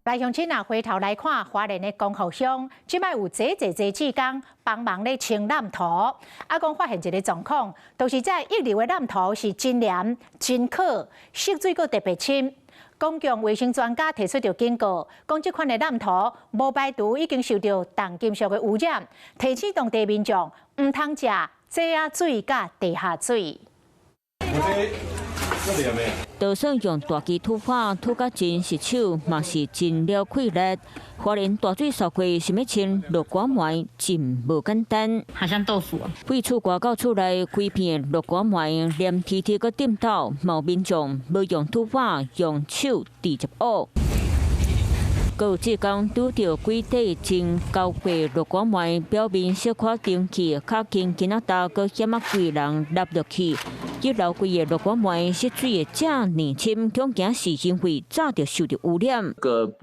來鄉親啊，回頭來看花蓮的光復鄉，這擺有濟濟濟志工幫忙咧清濫土。啊，講發現一个狀況，就是這溢流的濫土是真黏、真洘，色水閣特別深。公共衛生專家提出著警告，講這款的濫土無排除已經受著重金屬的污染，提醒當地民眾毋通食井仔水佮地下水。就算用大機土法土甲真實手，嘛是真了氣力。花蓮大水掃過，想欲清落瓜糜真無簡單。好像豆腐。對厝外到厝內規片落瓜糜，黏貼貼閣點到，嘛有民眾無用土法，用手直接挖。閣有志工拄著幾塊真高塊落瓜糜，表面小可沉去，較輕輕仔踏，閣險仔規人落落去。一樓規个落瓜糜色水會遮爾深，恐驚是因為早就受著污染。個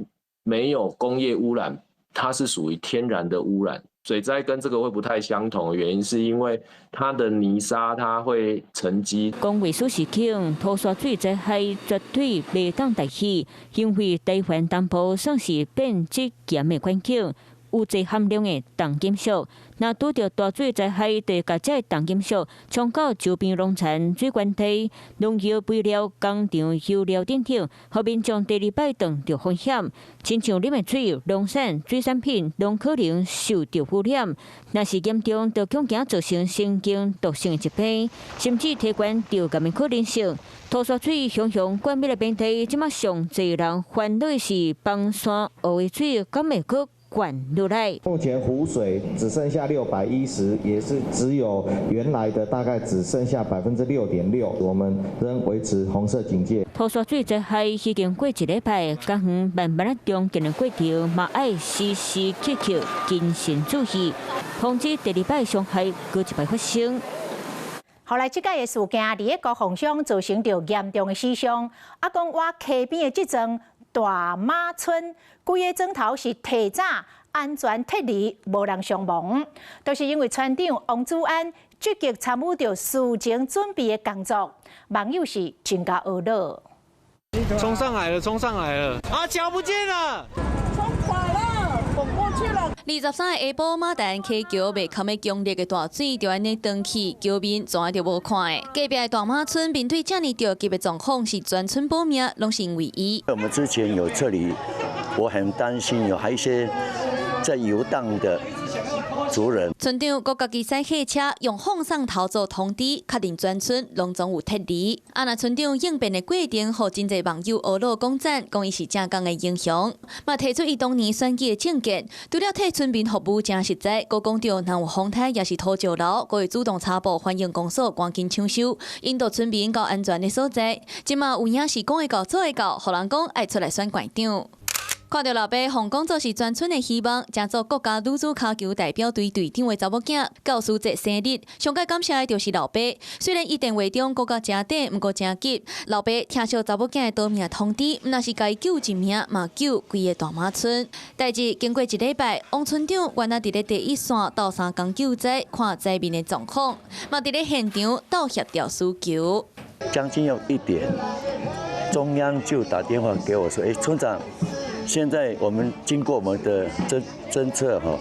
沒有工業污染，它是屬於天然的污染。水災跟這個會不太相同的原因，是因為它的泥沙它會沉積。公衛署是講，土沙水災害絕對袂當大意，因為台灣東部算是變質鹹的環境，有濟含量的重金屬。若拄著大水災害，就共這重金屬沖到周邊農田、水源地、農藥肥料工廠、油料等等，予民眾第二擺當著風險。親像啉的水、農產、水產品，攏可能受著污染。若是嚴重，就恐驚造成神經毒性疾病，甚至提懸著癌的可能性。土沙水雄雄灌入來平地，這馬上濟人煩惱的是崩山湖的水，敢會閣灌落來？目前湖水只剩下610，也是只有原來的大概只剩下6.6%，我們仍維持紅色警戒。土沙水災害已經過一禮拜，江園慢慢仔重建的過程，嘛愛時時刻刻謹慎注意，防止第二擺傷害閣一擺發生。後來，這擺的事件佇咧光復鄉造成著嚴重的死傷。啊，講倚溪邊的這座大馬村，規个莊頭是提早安全撤離，無人傷亡，都是因為村長王祖安積極參與著事前準備的工作，網友是真共懊惱。衝上來了，衝上來了！啊，橋不見了！衝垮了，滾過去了。23下晡，馬大溪橋袂堪的強烈的大水，就按呢斷去，橋面全就無看的。隔壁的大馬村面對這爾著急的狀況，是全村保命，攏是因為伊。我們之前有撤離，我很擔心有還一些在遊蕩的族人。村長閣家己駛貨車，用放送頭做通知，確認全村攏總有撤離。啊，若村長應變的過程，予真濟網友懊惱講讚，講伊是正港的英雄。嘛提出伊當年選舉的政見，除了替村民服務誠實在，閣講著若有風颱抑是土石流，閣會主動插步反映公所趕緊搶修，引導村民到安全的所在。這馬有影是講會到做會到，予人講愛出來選縣長。看著老爸予講做是全村的希望，成做國家女子跤球代表隊隊長的查某囝，教師節生日，上蓋感謝的就是老爸。雖然伊電話中講甲誠短，毋過誠急。老爸聽著查某囝的逃命通知，毋但是共伊救一命，嘛救規个大馬村。代誌經過一禮拜，王村長原來佇咧第一線鬥相共救災，看災民的狀況，嘛佇咧現場鬥協調需求。將近要1點，中央就打電話給我說：“欸，村長。”現在我們經過我們的偵測哈，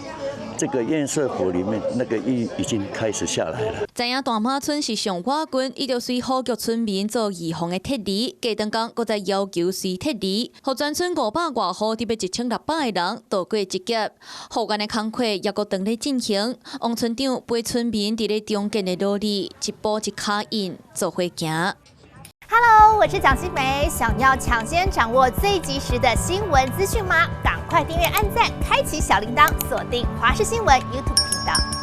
這個堰塞湖裡面那個雨已經開始下來了。知影大馬村是上倚近，伊就隨呼叫村民做預防的撤離。隔頓工，閣再要求隨撤離，予全村500外戶，特別1600個人渡過一劫。復原的工課猶閣當咧進行。王村長陪村民佇咧重建的努力，一步一跤印做伙行。 Hello，我是蔣新梅。想要搶先掌握最及時的新聞資訊嗎？趕快訂閱、按讚、開啟小鈴鐺，鎖定華視新聞 YouTube 頻道。